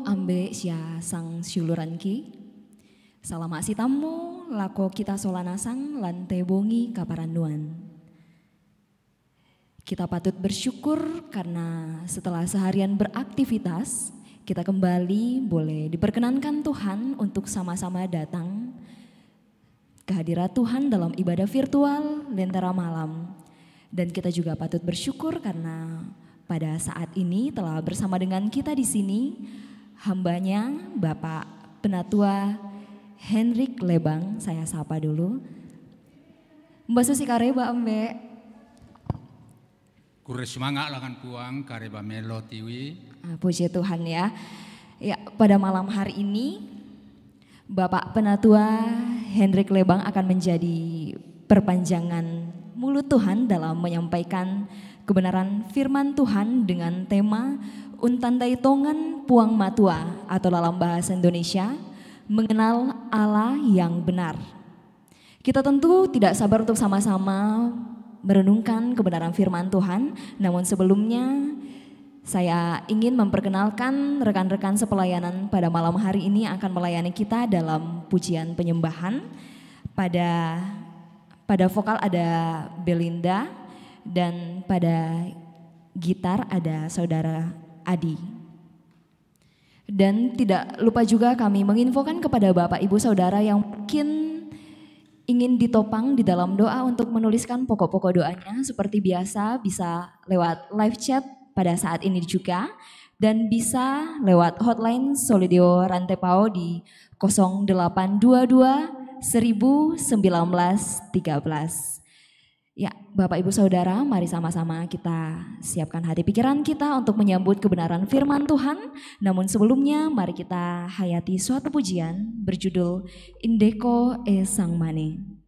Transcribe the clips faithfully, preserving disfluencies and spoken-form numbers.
Ambe sia sang siuluranki. Salama' sitammu lako kita sola nasang lan te bongi kaparannuan. Kita patut bersyukur karena setelah seharian beraktivitas, kita kembali boleh diperkenankan Tuhan untuk sama-sama datang ke hadirat Tuhan dalam ibadah virtual Lentera Malam. Dan kita juga patut bersyukur karena pada saat ini telah bersama dengan kita di sini hambanya Bapak Penatua Henrik Lebang. Saya sapa dulu. Mbak Susi kareba, Mbak. Kurre sumanga' langan Puang, kareba melo tiwi. Ah, puji Tuhan ya. Ya, pada malam hari ini Bapak Penatua Henrik Lebang akan menjadi perpanjangan mulut Tuhan dalam menyampaikan kebenaran firman Tuhan dengan tema Untandai Tongan Puang Matua atau dalam bahasa Indonesia, mengenal Allah yang benar. Kita tentu tidak sabar untuk sama-sama merenungkan kebenaran firman Tuhan. Namun sebelumnya, saya ingin memperkenalkan rekan-rekan sepelayanan pada malam hari ini yang akan melayani kita dalam pujian penyembahan. Pada pada vokal ada Belinda dan pada gitar ada saudara Adi. Dan tidak lupa juga kami menginfokan kepada Bapak Ibu Saudara yang mungkin ingin ditopang di dalam doa untuk menuliskan pokok-pokok doanya, seperti biasa bisa lewat live chat pada saat ini juga, dan bisa lewat hotline Solidio Rantepao di kosong delapan dua dua seribu sembilan belas tiga belas. Ya, Bapak Ibu Saudara, mari sama-sama kita siapkan hati pikiran kita untuk menyambut kebenaran firman Tuhan. Namun sebelumnya, mari kita hayati suatu pujian berjudul Indeko e Sang Mane.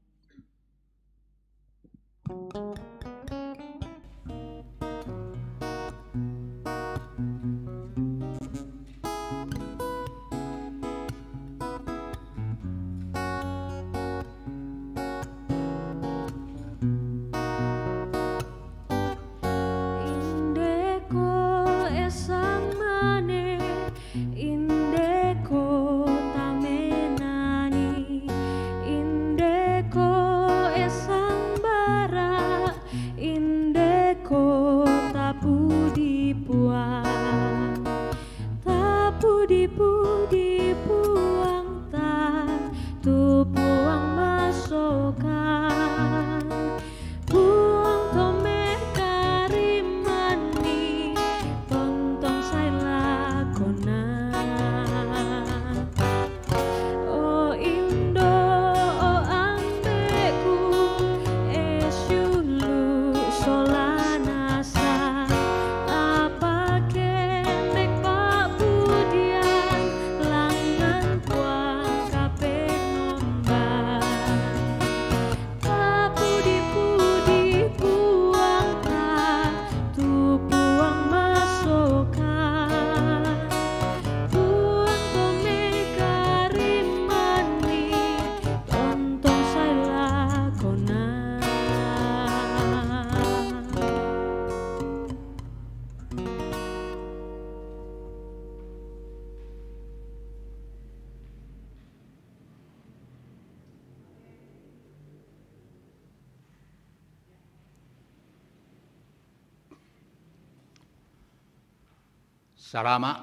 Salama',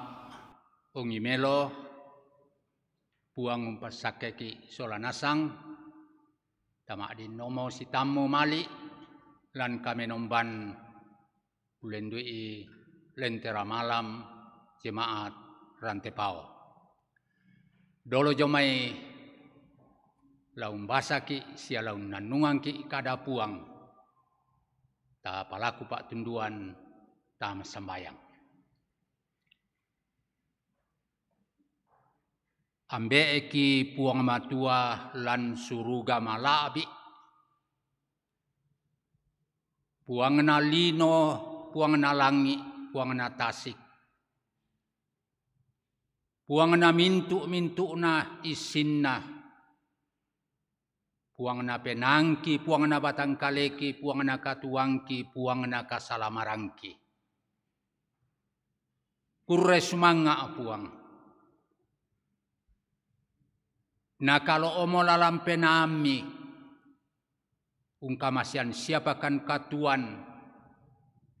ongi melo Puang umpassakkeki' sola nasang, tama'dinnomo sitammu mali' lan kamenomban ulendu'i lentera malam jemaat Rantepao. Dolo jomai la umbasaki' sia la unnannungangki' kada Puang, tapalaku pa'tunduan, tamassambayang. Ambe'eki' Puang Matua lan suruga mala'bi', Puangna lino, Puangna langi', Puangna tasik, Puangna mintu'-mintu'na issinna, Puangna penaangki, Puangna batangkaleki, Puangna katuoangki, Puangna kasalamarangki. Kurre sumanga', Puang. Nakalo'omo lalan penaammi, ungkamasian siapakan katuoan,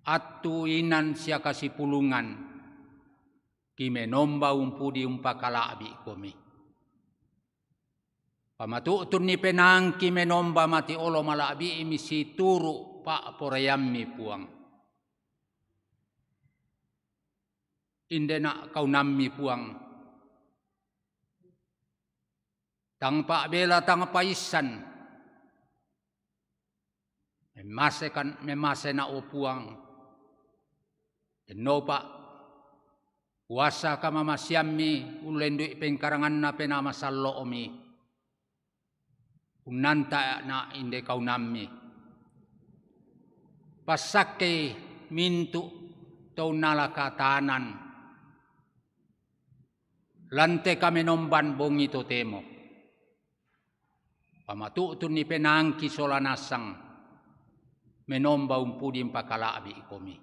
attu inan sia kasipulungan, ki menomba umpudi umpakala'bi'komi. Pamatu'tunni penaangki menomba mati olo mala'bi'mi situru' pa'poraiammi Puang. Inde na' kaunammi Puang, tang pa'bela tang paissan. Memmasekan, memmasena o Puang. Dennopa kuasa kamamasiammi ullendu'i pengkaranganna penaa masallo'mi. Unnanta'na' inde kaunammi. Passakkei mintu' to unnala katanan. Lante kamenomban bongi totemo. Pamatu'tunni penaangki sola nasang menomba umpudi umpakala'bi'komi.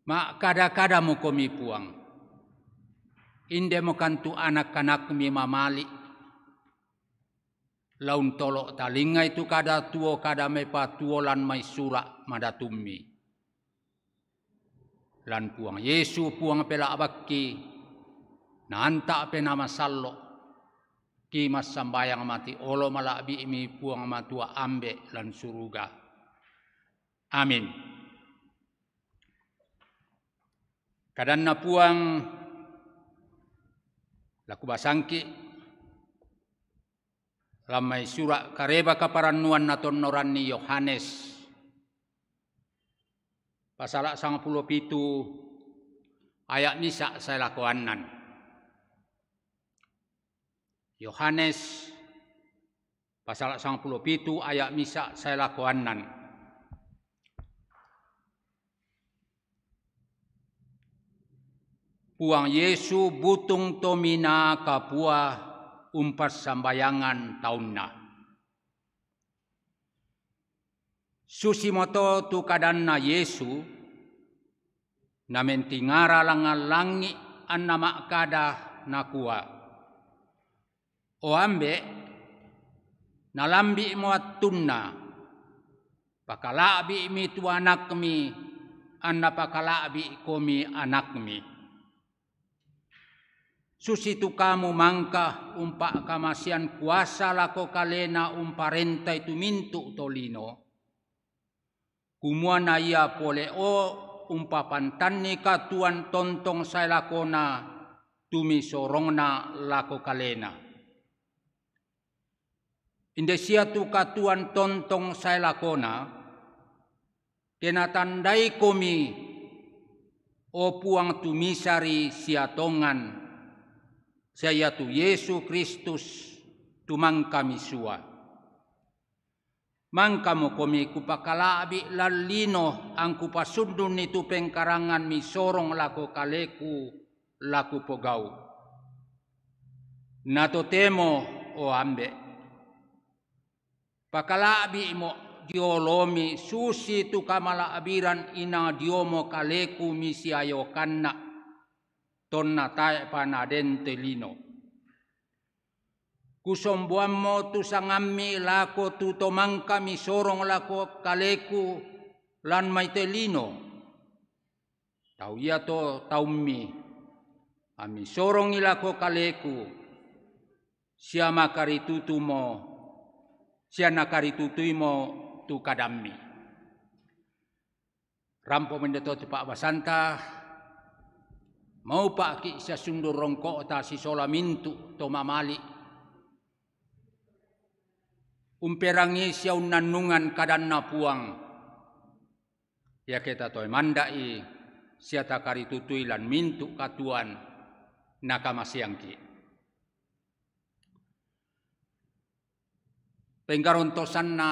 Ma'kada-kadamokomi Puang. Indemokan tu anak-anakmi mamali'. La untolo' talingngai tu kada tuo, kada mepatuo lan mai sura' madatummi. Lan Puang Yesu Puang pela'bakki, naanta' penaa masallo', ki massambayang mati olo mala'bi'mi Puang Matua Ambe' lan suruga. Amin. Kadanna Puang, la kubasangki', lan mai sura' Kareba Kaparannuan natonnoranni Yohanes, pasala' sangpulo pitu aya' misa' sae lako annan. Yohanes, pasala' sangpulo pitu aya' misa' sae lako annan. Puang Yesu butung tominaa kapua umpassambayangan taunna. Susimoto tu kadanna Yesu, namentingara langngan langi' anna ma'kada, nakua, O Ambe', nalambi'mo attunna, pakala'bi'mi tu anakmi, anna pakala'bi'komi anakmi. Susitu kamu mangka umpa'kamasean kuasa lako kalena umparentai tu mintu' tolino, kumua na ia pole'o umpapantanni katuoan tontong sae lakona tu misorongna lako kalena. Inde sia tu katuoan tontong sae lakona, ke natandaikomi, o Puang, tu misari sia tongan, sia iatu Yesu Kristus tu mangka misua. Mangkamokomi kupakala'bi' lan lino angkupasundunni tu pengkarangan misorong lako kaleku la kupogau'. Na totemo, o Ambe', pakala'bi'mo dio olomi susitu kamala'biran inang diomo kaleku misiayokanna, tonna tae'pa naden te lino. Kusomboammo tu sangammi lako tu to mangka misorong lako kaleku lan mai te lino. Tau iato taummi, ammi sorongi lako kaleku, sia makaritutumo, sia nakaritutuimo tu kadammi. Rampomi inde to tu pa'basanta, maupa'ki' sia sundung rongko'ta sisola mintu' to mamali', umperangi sia unnannungan kadanna Puang, iake tatoe manda'i sia takaritutui lan mintu' katuoan nakamaseangki'. Pengkarontosanna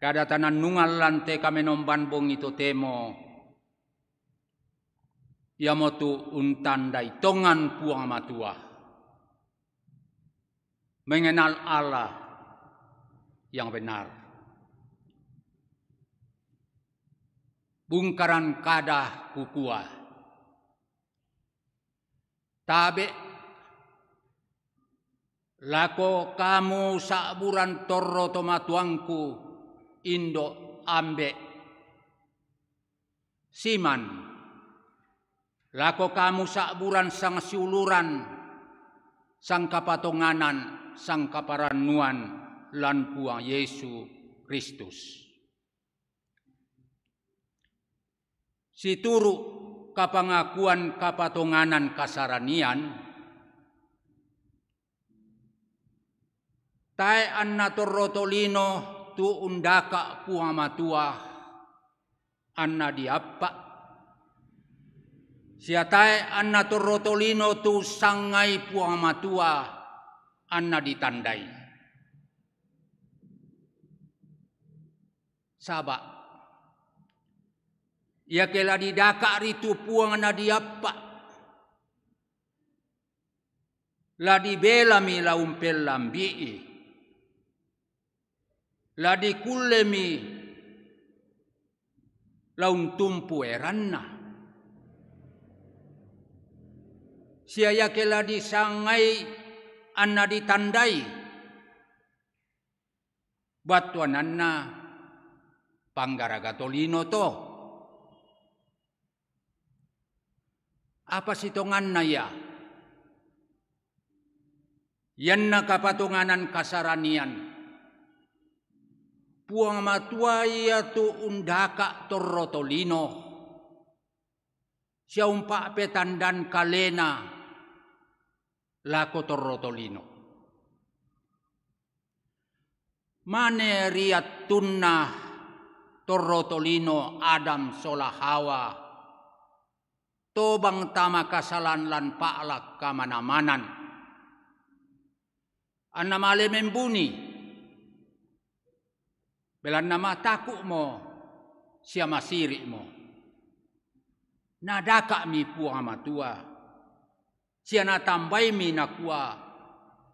kada tanannungan lan te kamenomban bongi totemo, iamotu untandai tongan Puang Matua. Mengenal Allah yang benar. Bungkaran kada kukua, tabe' Lako kamu sa'buran torro tomatuangku, indo' ambe'. Siman, lako kamu sa'buran sangsiuluran, sangkapatonganan, sangkaparannuan lan Puang Yesu Kristus. Situru' kapangakuan kapatonganan kasaranian, tae' anna torro tolino tu undaka' Puang Matua anna diappa', sia tae' anna torro tolino tu sangai Puang Matua anna ditandai. Saba', iake la didaka'ri tu Puang na diappa', la dibelami la umpellambi'i, la dikullemi la untumpu eranna. Sia iake la disangai anna ditandai, battuananna panggaraga tolino to. Apa sitonganna ia? Ianna kapatonganan kasaranian, Puang Matua ia tu undaka' torro tolino, sia umpa'petandan kalena lako torro tolino. Mane ri attunna torro tolino Adam sola Hawa, tobang tama kasalan lan pa'lak kamana-manan. Anna male membuni, belanna mataku'mo sia masiri'mo. Nadaka'mi Puang Matua, sia natambaimi nakua,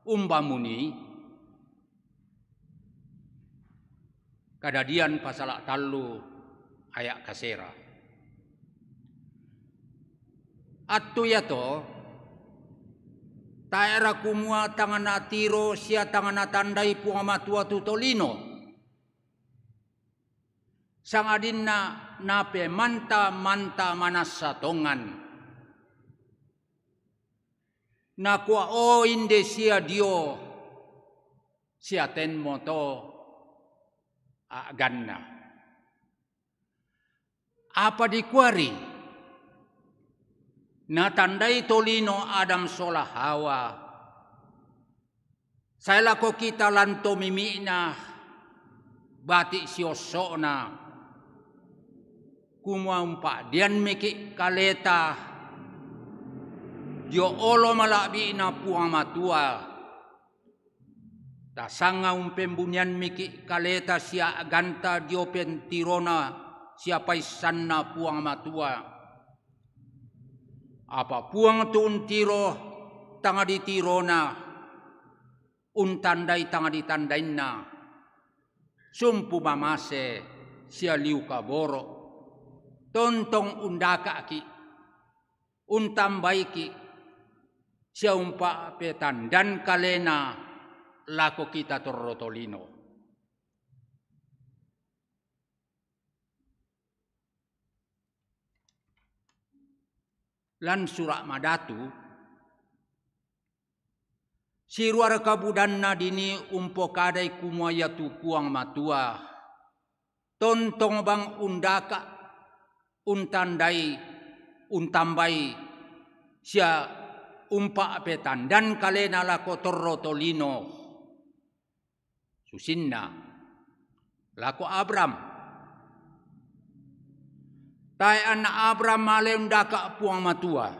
"Umba munii?" Kadadian pasala tallu aya' kasera. Attu iato, tae'ra kumua tang natiro sia tang natandai Puang Matua tu tolino, sangadinna napemanta-manta manassa tongan. Nakua, "O inde sia dio, sia tenmo to a'ganna." Apa dikuari? Natandai tolino Adam sola Hawa, sae lako kita lan to mimi'na bati' siosso'na, kumua umpa'diammiki' kaleta dio olo mala'bi'na Puang Matua, tasanga umpembuniammiki' kaleta sia a'ganta dio pentirona sia paissanna Puang Matua. Apa Puang tu untiro tang ditirona, untandai tang ditandainna, sumpu mamase sia liu kaboro', tontong undaka'ki', untambaiki', sia umpa'petandan kalena lako kita torro tolino. Lan Sura' Madatu, siruara kabudanna dini umpokadai kumua iatu Puang Matua tontong bang undaka', untandai, untambai, sia umpa'petandan kalena lako torro tolino. Susinna, lako Abram. Tae' anna Abram male undaka' Puang Matua,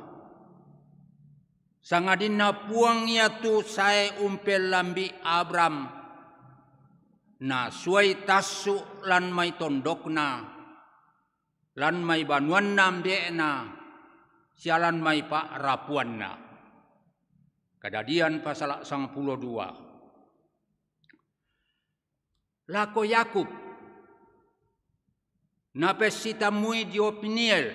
sangadinna Puang iatu sae umpellambi' Abram, nasuai tassu' lan mai tondokna, lan mai banuanna ambe'na, sia lan mai pa'rapuanna. Kadadian pasala sangpulo dua. Lako Yakub, napessitammui dio Peniel,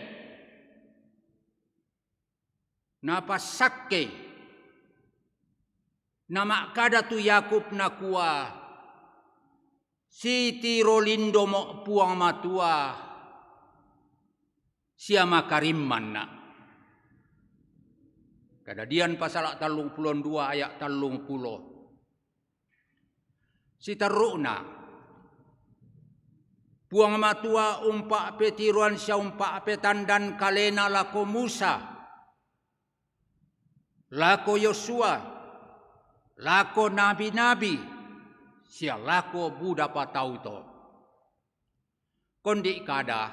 napassakkei, Na ma'kada tu Yakub nakua, "Sitiro lindomo' Puang Matua, sia makarimmanna'." Kadadian pasala' tallung pulo dua aya' tallung pulo. Siterru'na, Puang Matua umpa'petiroan sia umpa'petandan kalena lako Musa, lako Yosua, lako nabi-nabi, sia lako budapa tau to. Kondi' kada,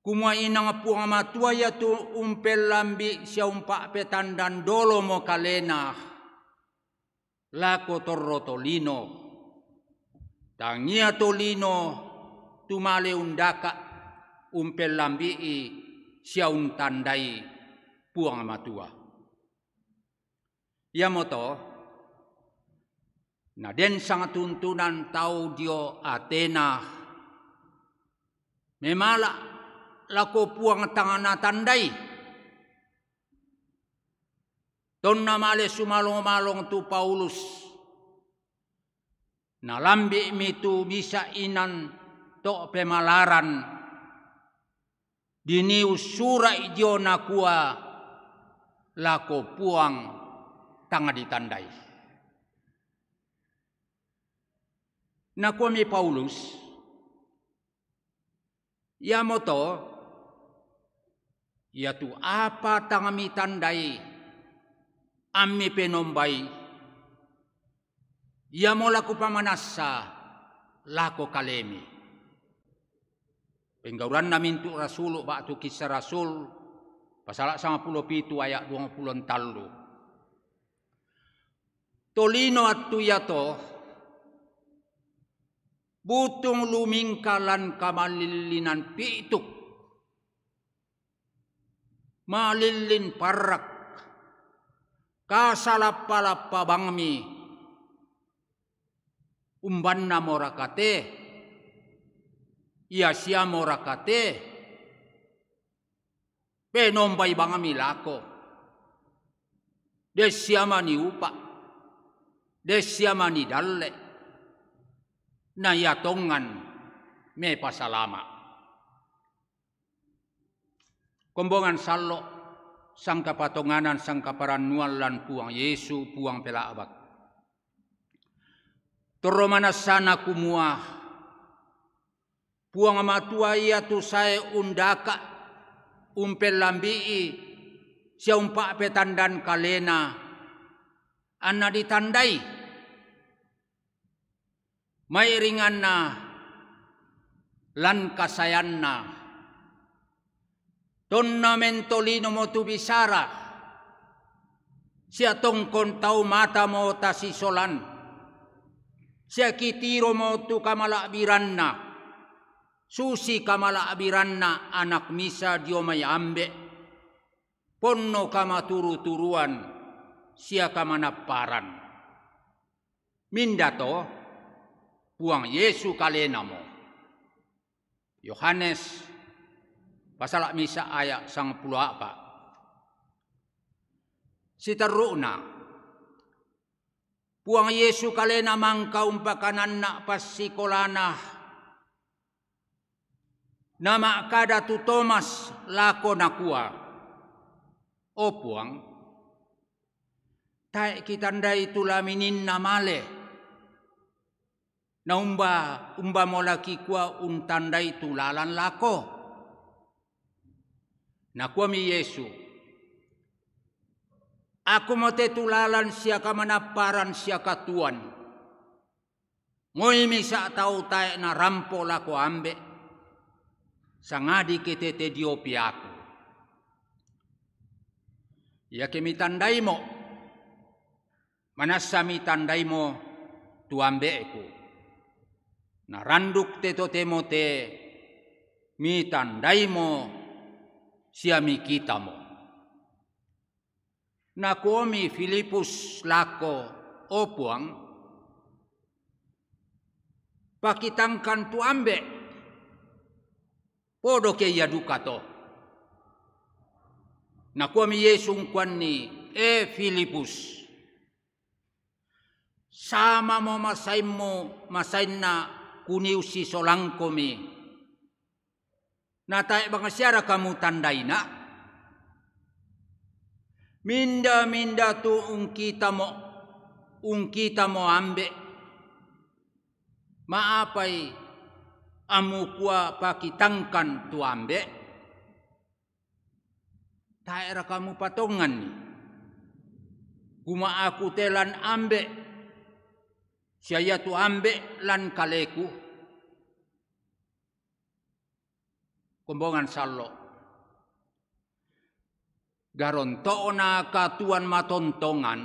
kumua inang Puang Matua ia tu umpellambi' sia umpa'petandan dolomo kalena lako torro tolino, tangia tolino tu male undaka' umpellambi'i sia untandai Puang Matua. Iamoto, na den sangtuntunan tau dio Atena memala' lako Puang tang natandai. Tonna male sumalong-malong tu Paulus, nalambi'mi tu misa' inan to' pemalaran, diniussura'i dio nakua, "Lako Puang tang ditandai." Nakuami Paulus, "Iamoto, iatu apa tang mitandai ammi penombai, iamo la kupamanassa lako kalemi." Penggauranna mintu' rasulu' ba'tu Kissa Rasul, pasala' sangpulo pitu aya' duangpulo tallu. Tolino attu iato, butung lumingka lan kamalillinan pitu', malillin parrak, kasalappa-lappa bangmi, umbanna moraka te, ia sia moraka te, penombai bangmi lako, de' sia mani upa', de' sia mani dalle', na ia tongan mepasalama'. Kombongan sallo', sangkapatonganan, sangkaparannuan lan Puang Yesu, Puang pela'bak. Torro manassana kumua, Puang Matua ia tu sae undaka', umpellambi'i, sia umpa'petandan kalena, anna ditandai. Mairinganna lan kasaeanna. Tonna mentolinomo tu bisara, sia tongkon tau matamo tasisolan, sia kitiromo tu kamala'biranna, susi kamala'biranna anak misa dio mai ambe', ponno kamaturu-turuan sia kamanapparan. Minda to? Puang Yesu kalenamo. Yohanes pasala' misa' aya' sangpulo a'pa'. Siterru'na, Puang Yesu kalena mangka umpakananna' passikolana, nama'kada tu Tomas lako nakua, "O Puang, tae' kitandai tu la mininna male. Na umba, umbamo la kikua untandai tu lalan lako?" Nakuami Yesu, "Akumo te tu lalan sia kamanapparan sia katuoan. Moi misa' tau tae' narampo lako ambe', sangadi ke tete diopi Aku. Iake mitandaimo, manassa mitandaimo tu Ambe'Ku. Na randuk te totemo te mitandaimo sia mikitamo." Nakuami Filipus lako, "O Puang, pakitangkan tu Ambe', podo ke ia duka to." Nakuami Yesu ungkuanni, E Filipus, sama mo masainmu, masainna kuniusi solangkomi. Na tae' bangsiara kamu tandaina? Minda-minda tu ungkitamo, ungkitamo ambe', ma'apai amukua pakitangkan tu ambe'? Tae'ra kamu patonganni? Kuma'aku te lan ambe', sia iatu ambe' lan kaleku? Kombongan sallo. Garonto'na katuoan matontongan,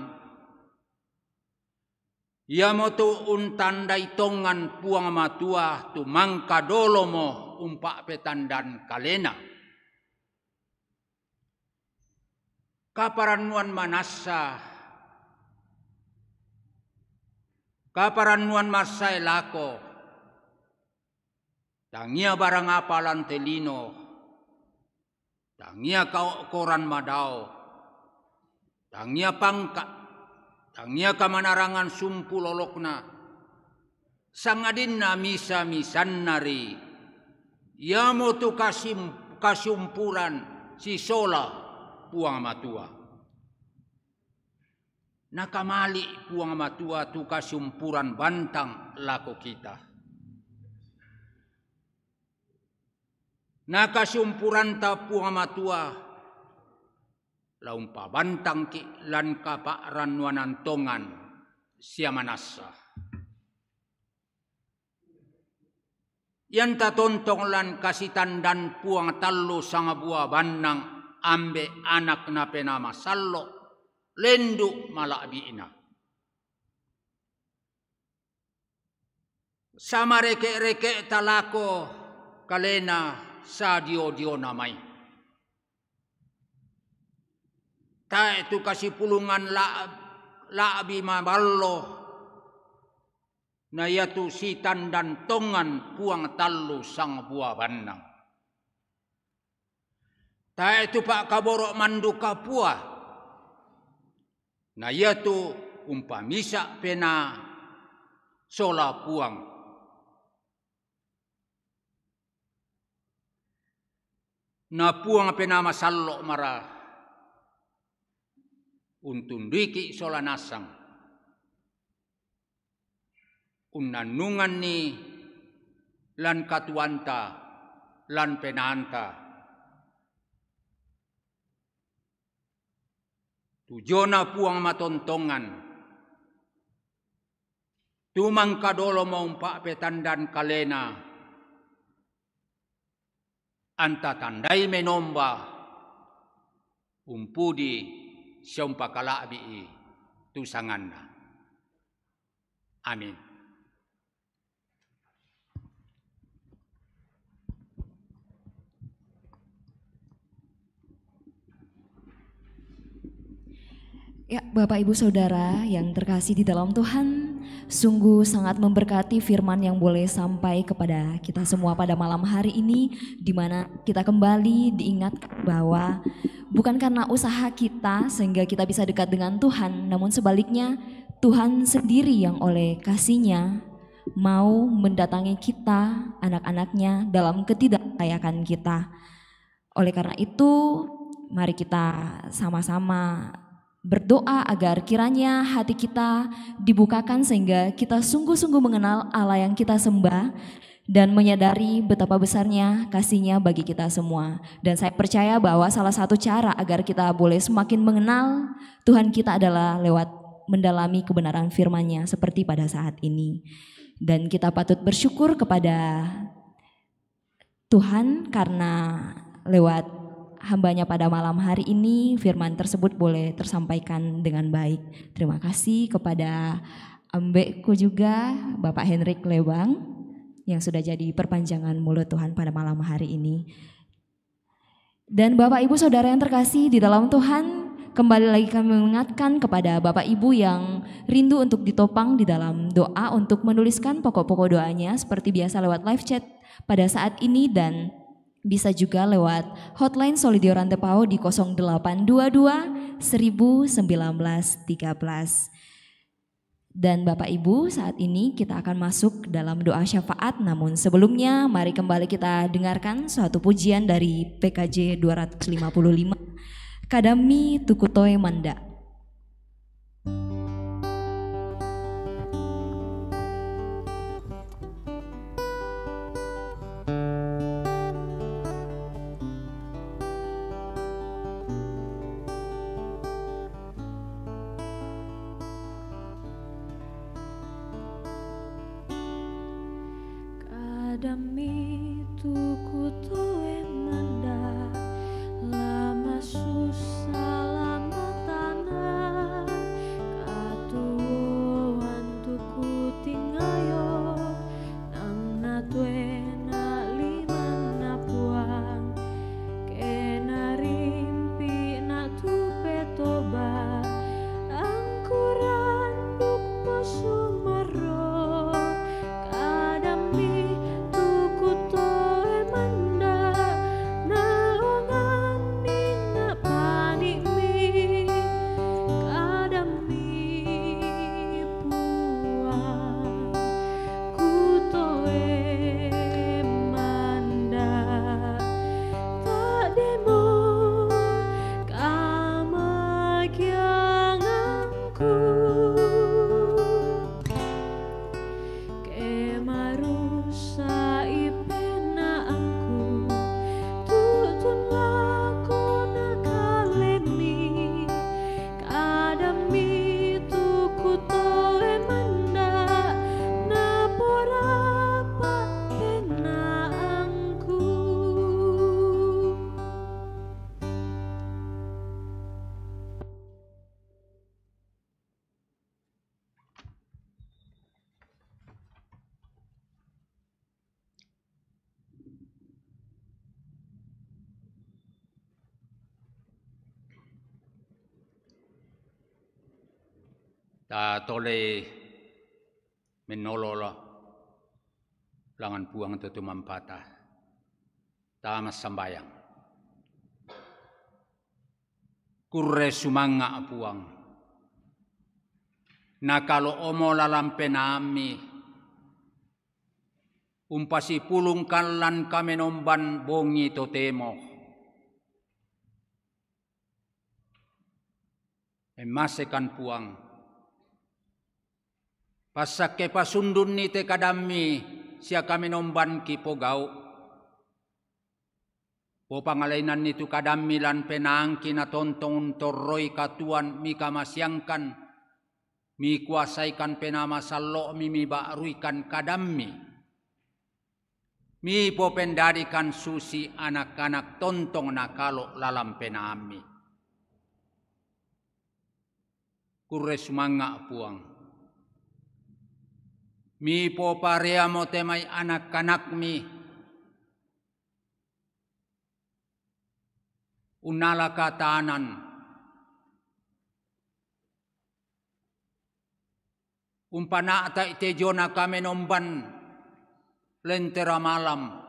iamotu untandai tongan Puang Matua tu mangka dolomo umpa'petandan kalena. Kaparannuan manassa, kaparannuan massae lako, tangia barang apa lan te lino, tangia kao'koran madao, tangia pangka, tangia kamanarangan sumpu lolokna, sangadinna misa-misanna ri, iamotu kasim-, kasumpuran sisola Puang Matua. Nakamali' Puang Matua tu kasumpuran bantang lako kita. Na kasumpuranta Puang Matua la umpabantangki' lan kapa'rannuanan tongan sia manassa. Ianta tontong lan kasitandan Puang tallu sangbua bannang, Ambe', Anak, na Penaa Masallo', lendu' mala'bi'na. Samareke'-reke'ta lako kalena sadio-diona mai. Tae' tu kasipulungan la-, la'bi maballo, na iatu sitandan tongan Puang tallu sangbua bannang. Tae' tu pa'kaboro' mandu kapua, na iatu umpamisa' penaa sola Puang. Na Puang Penaa Masallo' mara untunduiki' sola nasang, unnannunganni lan katuoanta, lan penaanta. Tu diona Puang matontongan, tu mangka dolomo umpa'petandan kalena, anta tandai menomba, umpudi sia umpakala'bi'i tu sanganna. Amin. Ya, Bapak, Ibu, Saudara yang terkasih di dalam Tuhan, sungguh sangat memberkati firman yang boleh sampai kepada kita semua pada malam hari ini, di mana kita kembali diingatkan bahwa bukan karena usaha kita sehingga kita bisa dekat dengan Tuhan, namun sebaliknya, Tuhan sendiri yang oleh kasih-Nya mau mendatangi kita, anak-anak-Nya, dalam ketidaklayakan kita. Oleh karena itu, mari kita sama-sama berdoa agar kiranya hati kita dibukakan sehingga kita sungguh-sungguh mengenal Allah yang kita sembah dan menyadari betapa besarnya kasih-Nya bagi kita semua. Dan saya percaya bahwa salah satu cara agar kita boleh semakin mengenal Tuhan kita adalah lewat mendalami kebenaran firman-Nya seperti pada saat ini. Dan kita patut bersyukur kepada Tuhan karena lewat hamba-Nya pada malam hari ini firman tersebut boleh tersampaikan dengan baik. Terima kasih kepada ambe'ku juga, Bapak Henrik Lebang, yang sudah jadi perpanjangan mulut Tuhan pada malam hari ini. Dan Bapak, Ibu, Saudara yang terkasih di dalam Tuhan, kembali lagi kami mengingatkan kepada Bapak Ibu yang rindu untuk ditopang di dalam doa untuk menuliskan pokok-pokok doanya seperti biasa lewat live chat pada saat ini dan bisa juga lewat hotline Solidio Rantepao di kosong delapan dua dua seribu sembilan belas tiga belas. Dan Bapak Ibu, saat ini kita akan masuk dalam doa syafaat. Namun sebelumnya, mari kembali kita dengarkan suatu pujian dari P K J dua ratus lima puluh lima. Kadammi tu kutoe manda. Kadammi tu kutoe manda, la masussa la matana, katuoan tu kutingayo, nang natuena limanna Puang, ke narimpi'na tu petoba, angku randukmo sumarro, kadammi tu kutoe manda, naonganni napani'mi, kadammi Puang, kutoe manda, taddemo kamakiangangku. Ke marussa'i penaangku, tu'tun lakona kalemi, kadammi tu kutoe manda, naporapa penaangku. Tatolei mennolola langan Puang to tumampata. Tamassambayang. Kurre sumangnga' Puang. Nakalo'omo lalan penaammi. Umpasipulung kallan kamenomban bongi totemo. Emmasekan Puang. Passakke pasundunni te kadammi sia kamenomban kipogau'. Popangalainanni tu kadammi lan penaangki natontong untorroi katuoan mikamaseangkan, mikuasaikan Penaa Masallo'mi, miba'ruikan kadammi, mipopendadikan susi anak-anak tontong nakalo' lalan penaammi. Kurre sumangnga' Puang. Mipopareamo te mai anak-anakmi unnala katanan, umpana'ta'i te diona kamenomban lentera malam,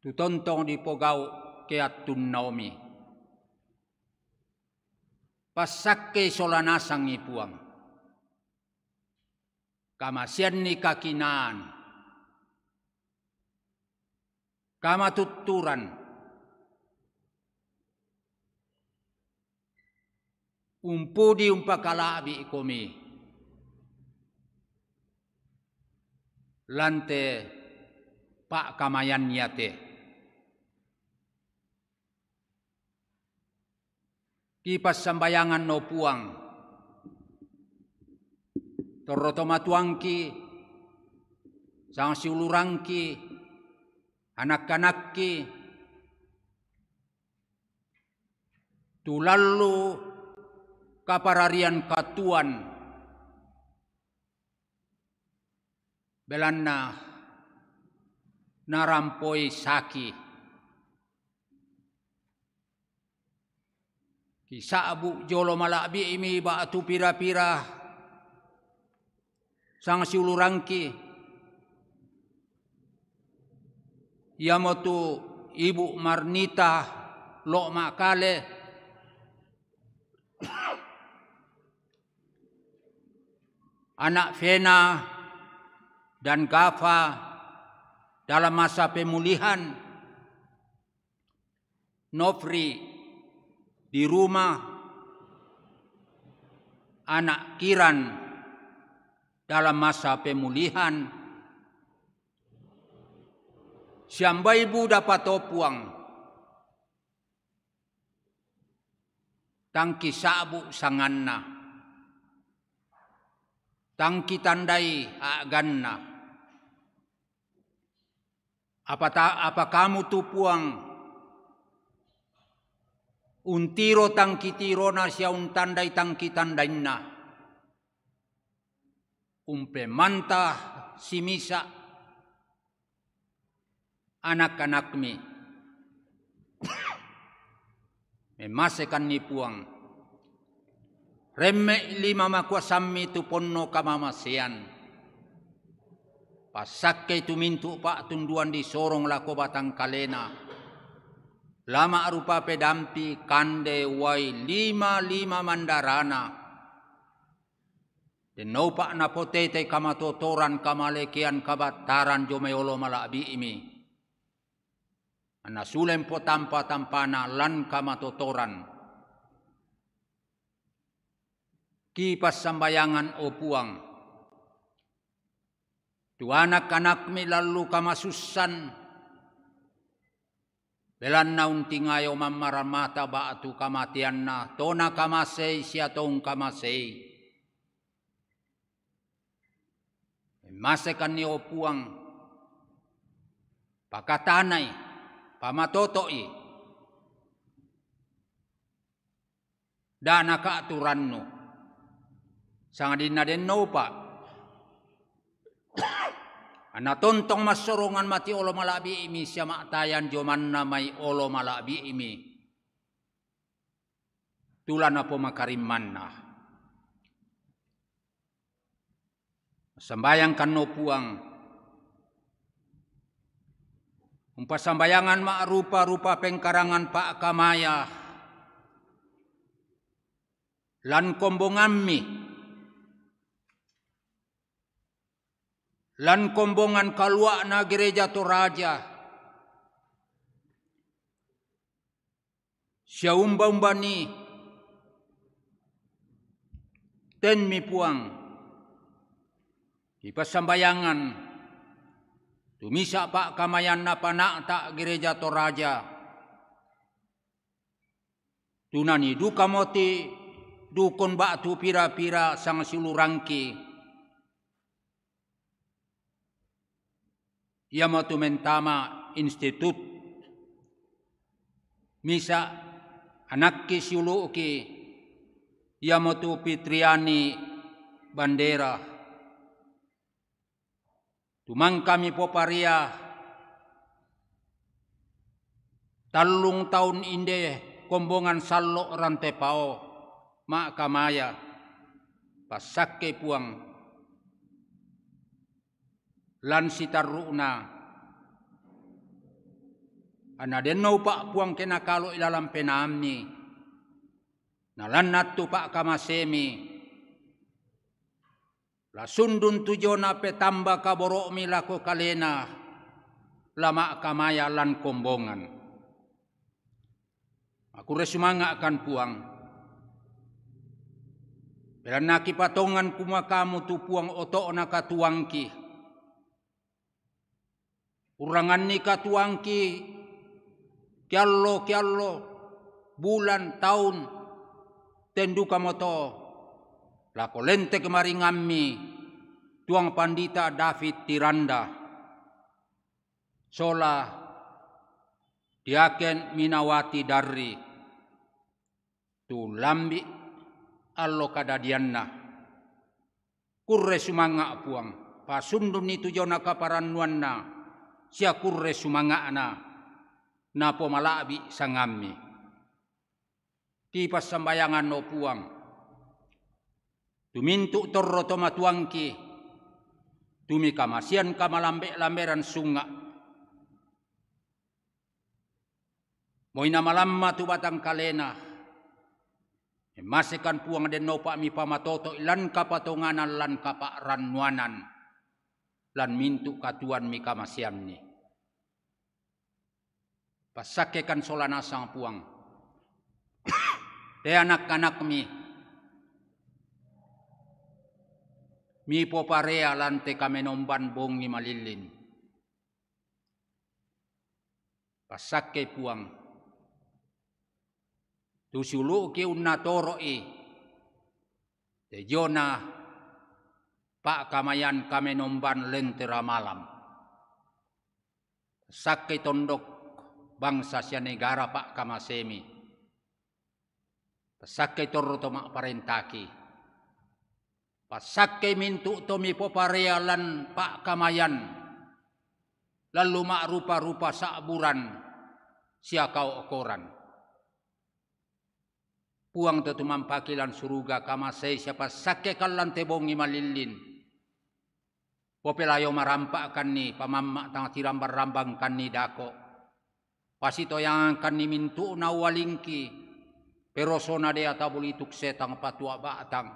tu tontong dipogau' ke attunna omi. Passakkei sola nasangi Puang. Kamaseanni kakinaan, kamatutturan, umpudi umpakala'bi'komi lan te pa'kamayan iate. Kipassambayanganno Puang, torro tomatuangki, sangsiulurangki, anak-anakki, tu lallu kapararian katuoan, belanna narampoi saki. Kisa'bu' jolo mala'bi'mi ba'tu pira-pira sangsiulurangki, iamotu Ibu' Marnita Lo'ma Kale, Anak Fena dan Gafa dalam masa pemulihan. Nofri di rumah. Anak Kiran dalam masa pemulihan. Siambaibu dapato, Puang. Tangki sa'bu sanganna. Tangki tandai a'ganna. Apa ta-, apa kamu tu, Puang, untiro tangki tirona sia untandai tangki tandainna. Umpemanta simisa anak-anakmi. Memasekanni Puang. Remme lima makuasammi tu ponno kamamasean. Passakkei tu mintu pa'tunduan disorong lako batang kalena. Lama rupa pedampi kande wai lima-lima mandarana. Dennoupa napotete kamatotoran, kamalekean, kabattaran jomai olo mala'bi'mi. Anna suleng potampa-tampana lan kamatotoran. Kipassambayangan, o Puang, tu anak-anakmi lallu kamasussan, belanna untingayo mammaramata ba'tu kamateanna, to nakamasei sia to ungkamasei. Masekanni, o Puang, pakatanai, pamatoto'i, da naka'turannu, sangadinna dennoupa anna tontong massorongan mati olo mala'bi'mi sia ma'tayan jomanna mai olo mala'bi'mi tu la napomakarimmanna. Sambayangkanno, Puang. Umpasambayangan ma'rupa-rupa pengkarangan pa'kamaya lan kombongammi, lan kombongan kalua'na Gereja Toraja, sia umba-umbani tenmi, Puang, ipassambayangan tu misa pa'kamayanna pana'ta Gereja Toraja. Tu nani duka moti dukun ba'tu pira-pira sangsiulurangki. Iamotu mentama institut. Misa anakki siulu'ki, iamotu Fitriani Bandera. Tumangkami poparia tallung taun inde kombongan sallo Rantepao ma'kamaya, passakkei, Puang, lan sitarru'na, anna dennoupa, Puang, ke nakalo ilalang penaammi, na lan nattu pa'kamasemi, la sundun tu jona petamba kaboro'mi lako kalena, la ma'kamaya lan kombongan. Makkurre sumanga'kan, Puang. Belanna kipatongan kumua kamu tu, Puang, oto'na katuoangki. Urranganni katuoangki kiallo-kiallo, bulan, taun, ten dukamoto lako lentek maringammi Tuang Pandita David Tiranda sola Diaken Minawati Darri tu lambi allo kadadianna. Kurre sumanga', Puang, pasundunni tu jona kaparannuanna, sia kurre sumanga'na napomala'bi sangammi. Kipassambayanganno, Puang, tu mintu torro tomatuangki, tu mikamasean kamalambe-lamberan sunga'. Moi namalamma tu batang kalena, Masekan Puang den nopa' mipamatoto' i lan kapatonganan lan kapa'rannuanan, lan mintu' katuoan mi kamaseanni. Passakkeikan sola nasang Puang te anak-anakmi mipoparea lan te kamenomban bongi malillin. Passakkei Puang tu siulu'ki unnatoro'i te diona pa'kamayan kamenomban lentera malam. Passakkei tondok bangsa sia negara pa'kamasemi. Passakkei torro to ma'parentaki. Passakkei mintu' to mipoparea lan pa'kamayan, lan luma'rupa-rupa sa'buran sia kao'koran. Puang to tumampaki lan suruga, kamasei sia passakkeikan lan te bongi malillin. Popelayo marampa'kanni, pamamma' tang tirambang-rambangkanni dako'. Pasitoyangkanni mintu'na uwalingki, perosona dea tabulituk setang patua' ba'tang.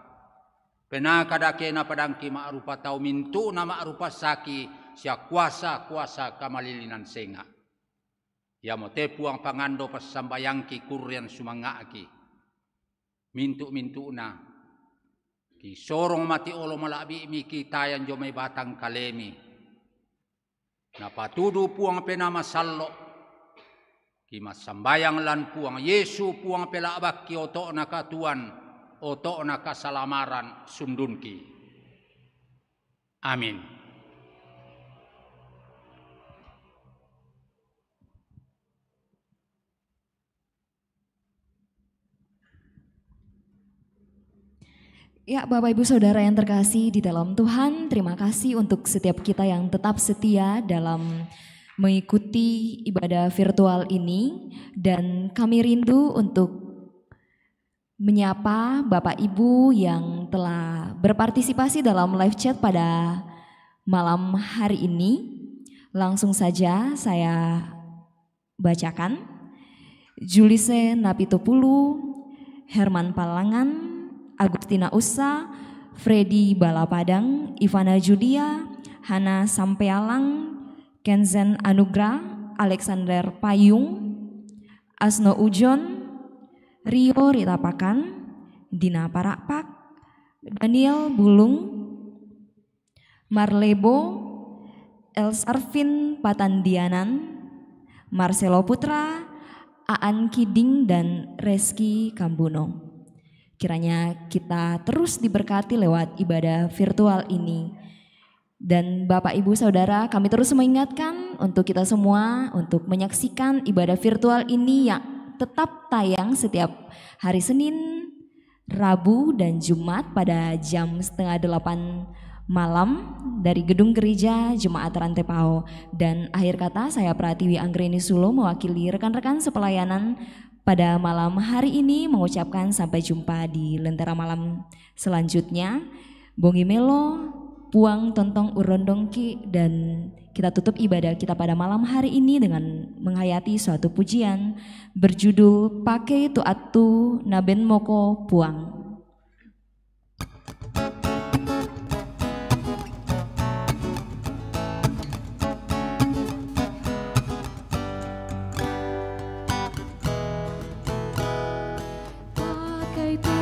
Penaa kadakena padangki ma'rupa tau, mintu'na ma'rupa saki sia kuasa-kuasa kamalillinan senga'. Iamote Puang pangando passambayangki, kurrean sumanga'ki. Mintu'-mintu'na kisorong mati olo mala'bi'mi kitayang dio mai batang kalemi. Napatudu Puang Penaa Masallo', kimassambayang lan Puang Yesu Puang pela'bakki, oto'na katuoan, oto'na kasalamaran sundunki. Amin. Ya, Bapak Ibu Saudara yang terkasih di dalam Tuhan, terima kasih untuk setiap kita yang tetap setia dalam mengikuti ibadah virtual ini. Dan kami rindu untuk menyapa Bapak Ibu yang telah berpartisipasi dalam live chat pada malam hari ini. Langsung saja saya bacakan. Julise Napitupulu, Herman Palangan, Agustina Usa, Freddy Balapadang, Ivana Judia, Hana Sampealang, Kenzen Anugrah, Alexander Payung, Asno Ujon, Rio Ritapakan, Dina Parakpak, Daniel Bulung, Marlebo, Elsarvin Patandianan, Marcelo Putra, Aan Kiding, dan Reski Kambuno. Kiranya kita terus diberkati lewat ibadah virtual ini. Dan Bapak, Ibu, Saudara, kami terus mengingatkan untuk kita semua untuk menyaksikan ibadah virtual ini yang tetap tayang setiap hari Senin, Rabu, dan Jumat pada jam setengah delapan malam dari Gedung Gereja Jemaat Rantepao. Dan akhir kata, saya Pratiwi Anggreni Sulo mewakili rekan-rekan sepelayanan pada malam hari ini mengucapkan sampai jumpa di Lentera Malam selanjutnya. Bongi melo, Puang tontong urondongki, dan kita tutup ibadah kita pada malam hari ini dengan menghayati suatu pujian berjudul Pakei tu Attu Naben Moko Puang. Pakei tu